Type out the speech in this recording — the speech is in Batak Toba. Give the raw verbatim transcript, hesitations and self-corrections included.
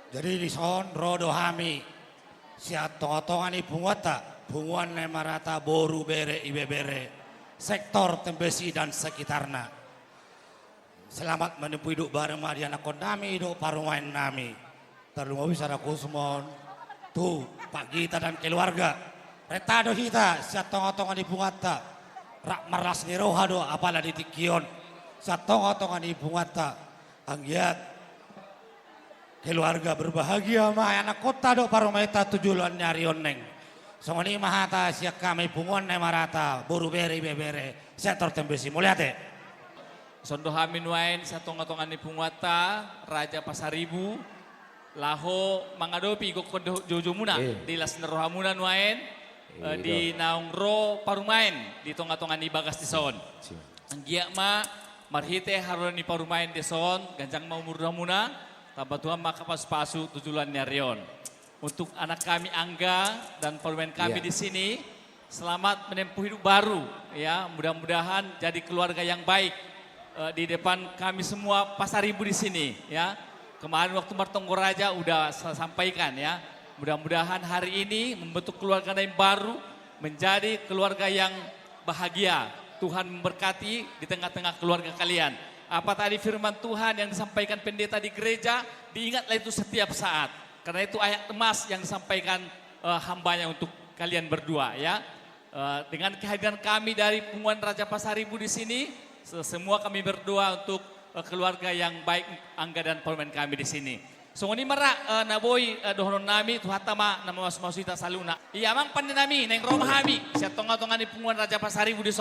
Jadi dison ro do hami sian tongatonga ni punguanta, Punguan Naimarata, boru, bere, ibebere, sektor Tembesi dan sekitarna. Selamat menempuh hidup baru ma di anakkonnami dohot parumaennami. Tarlumobi sada khusus ma on tu Pak Gita dan keluarga. Renta do hita sian tongatonga ni punguanta. Rap marlas ni roha do apala di tingki on sian tongatonga ni punguanta. Anggiat keluarga berbahagia ma anakkonta dohot parumaenta tu joloan ni ari on, Neng. Songon i ma hata sian hami Punguan Naimarata, boru, bere, ibebere, sektor Tembesi. Mauliate. Songon i do hami nuaeng sian tongatonga ni punguanta, Raja Pasaribu, laho mangadopi gokkon dohot joujoumuna, eh, di las ni rohamuna nuaeng, eh, eh, di do naung ro parumaen di tongatonga ni bagas dison. Si. Anggiat ma marhite haroro ni parumaen dison, ganjang ma umur ni rohamuna, tamba Tuhan ma angka pasupasu tu joloan ni ari on. Untuk anak kami Angga dan parumaen kami, iya, di sini, selamat menempuh hidup baru, ya. Mudah-mudahan jadi keluarga yang baik, eh, di depan kami semua Pasaribu di sini, ya. Kemarin waktu martonggo raja udah saya sampaikan, ya. Mudah-mudahan hari ini membentuk keluarga yang baru, menjadi keluarga yang bahagia. Tuhan memberkati di tengah-tengah keluarga kalian. Apa tadi firman Tuhan yang disampaikan pendeta di gereja, diingatlah itu setiap saat. Karena itu ayat emas yang disampaikan, eh, hambanya untuk kalian berdua, ya. Eh, dengan kehadiran kami dari Punguan Raja Pasaribu di sini, se-, semua kami berdoa untuk, eh, keluarga yang baik Angga dan parumaen kami di sini. Songon i ma ra, eh, na boi, eh, dohononnami, Tuhanta ma na mamasumasu hita saluhutna. Ia amang pande nami, naeng ro ma hami sian tongatonga ni Punguan Raja Pasaribu di